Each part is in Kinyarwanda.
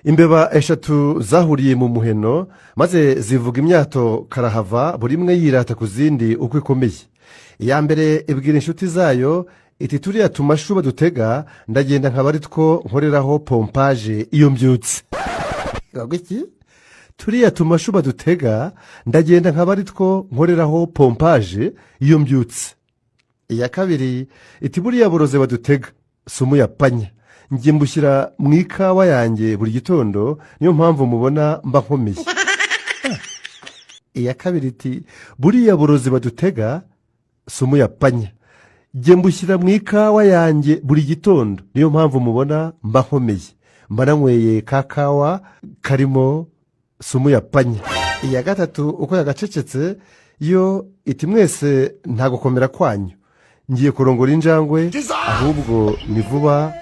Imbeba eshatu zahuriye mu muheno, maze zivuga imyato karahava, buri imwe yirata ku zindi uko ikomeye. Iya mbere ibwira inshuti zayo iti: "Turiya tumashu badutega, ndagenda nkaba ari two nkoreraho pompage iyo mbyutse." Iki? "Turiya tumashu badutega, ndagenda nkaba ari two nkoreraho pompage iyo mbyutse." Iya kabiri iti: "Buriya burozi badutega sumu ya panya, njye mbushyira mu ikawa yanjye buri gitondo, niyo mpamvu mubona mba nkomeye." Iya kabiri iti: "Buriya burozi badutega sumu ya panya, njye mbushyira mu ikawa yanjye buri gitondo, niyo mpamvu mubona mba nkomeye, mba nanyweye ka kawa karimo sumu ya panya." Iya gatatu uko yagacecetse yo iti: "Mwese nta gukomera kwanyu, ngiye kurongora injangwe, ahubwo ni vuba,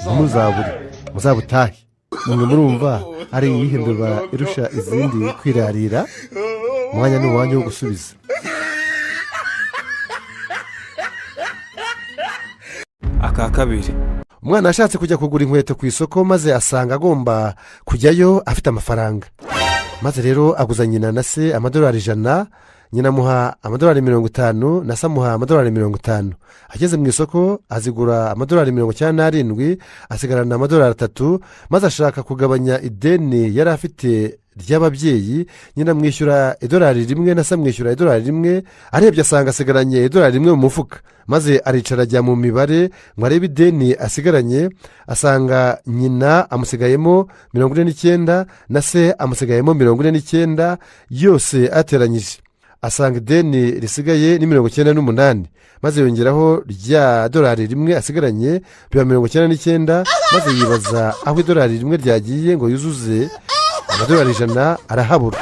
ntimuzabure, muzabutahe." Mwe murumva ari iyihe mbeba irusha izindi kwirarira? Umwanya ni uwanyu wo gusubiza. Aka kabiri. Umwana yashatse kujya kugura inkweto ku isoko, maze asanga agomba kujyayo afite amafaranga. Maze rero aguza nyina na se amadolari 100. Nyina amuha amadolari 50 na se amuha amadolari 50. Ageze mu isoko azigura amadolari 97, asigarana amadolari 3. Maze ashaka kugabanya ideni yari afite ry'ababyeyi. Nyina amwishyura idolari 1 na se amwishyura idolari 1. Arebye asanga asigaranye idolari 1 mu mufuka. Maze aricara ajya mu mibare ngo arebe ideni asigaranye. Asanga nyina amusigayemo 49 na se amusigayemo 49, yose ateranyije asanga ideni risigaye ni 98. Maze yongeraho rya dolari 1 asigaranye, biba 99. Maze yibaza aho idolari 1 ryagiye ngo yuzuze amadolari 100, arahabura.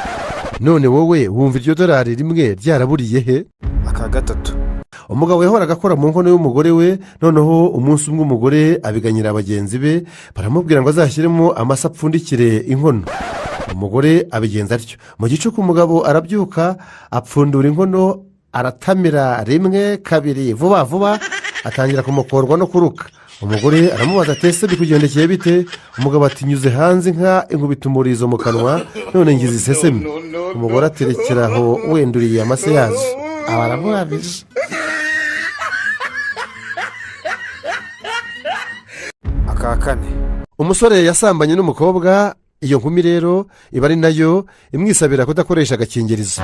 None wowe wumva iryo dolari 1 ryaraburiye he? Aka gatatu. Umugabo yahoraga akora mu nkono y'umugore we. Noneho umunsi umwe umugore abiganyira bagenzi be, baramubwira ngo azashyiremo amase apfundikire inkono. Umugore abigenza atyo. Mu gicuku umugabo arabyuka, apfundura inkono, aratamira rimwe, kabiri, vuba vuba atangira kumukorwa no kuruka. Umugore aramubaza ati: "Ese bikugendekeye bite?" Umugabo ati: "Nyuze hanze inka inkubita umurizo mu kanwa, none ngize isesemi." Umugore aterekeraho, wenduriye amase yazo. Aba aramuhabije. Aka kane. Umusore yasambanye n'umukobwa. Iyo nkumi rero iba ari nayo imwisabira kudakoresha agakingirizo.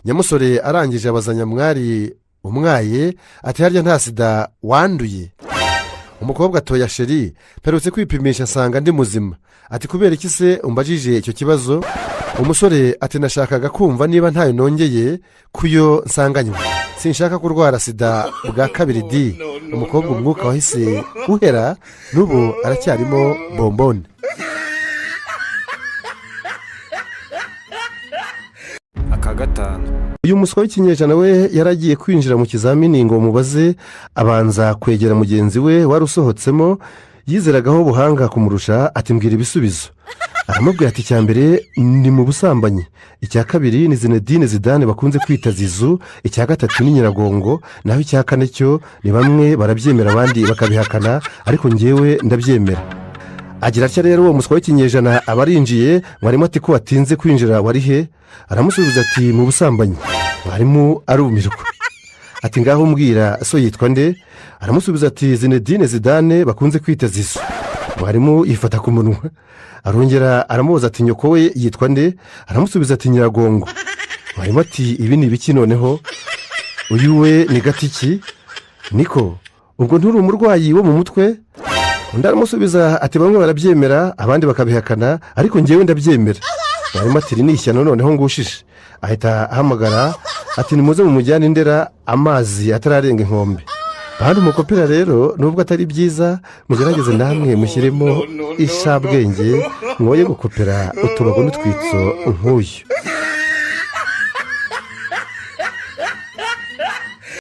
Nyamusore arangije abaza nyamwari umwaye ati: "Harya nta sida wanduye?" Umukobwa atoya: "Chéri, mperutse kwipimisha asanga ndi muzima." Ati: "Kubera iki se umbajije icyo kibazo?" Umusore ati: "Nashakaga kumva niba ntayo nongeye kuyo nsanganywe, sinshaka kurwara sida bwa kabiri di." Umukobwa umwuka wahise uhera, n'ubu aracyarimo bombone. Aka gatanu. Uyu muswa w'ikinyejana we yaragiye kwinjira mu kizamini ngo mubaze, abanza kwegera mugenzi we wari usohotsemo yizeragaho ubuhanga kumurusha, ati: "Mbwira ibisubizo." Aramubwira ati: "Icya mbere ni mu busambanyi, icya kabiri ni Zinedine Zidane bakunze kwita Zizu, icya gatatu ni Nyiragongo, naho icya kane cyo ni bamwe barabyemera abandi bakabihakana, ariko ngewe ndabyemera." Agira atya rero, uwo muswa w'ikinyejana aba arinjiye. Mwarimu ati: "Ko watinze kwinjira, wari he?" Aramusubiza ati: "Mu busambanyi." Mwarimu arumirwa, ati: "Ngaho mbwira, so yitwa nde?" Aramusubiza ati: "Zinedine Zidane bakunze kwita Zizu." Mwarimu yifata ku munwa. Arongera aramubaza ati: "Nyoko we yitwa nde?" Aramusubiza ati: "Nyiragongo." Mwarimu ati: "Ibi ni ibiki noneho? Uyu we ni gatiki niko? Ubwo nturi umurwayi wo mu mutwe?" Undi aramusubiza ati: "Bamwe barabyemera abandi bakabihakana, ariko ngewe ndabyemera." Mwarimu ati: "Ni ishyano noneho ngushije." Ahita ahamagara ati: "Nimuze mumujyane Indera amazi atararenga inkombe." Bantu mukopera rero, nubwo atari byiza, mugerageze namwe mushyiremo ishabwenge, mwoye gukopera utubago n'utwitso nk'uyu.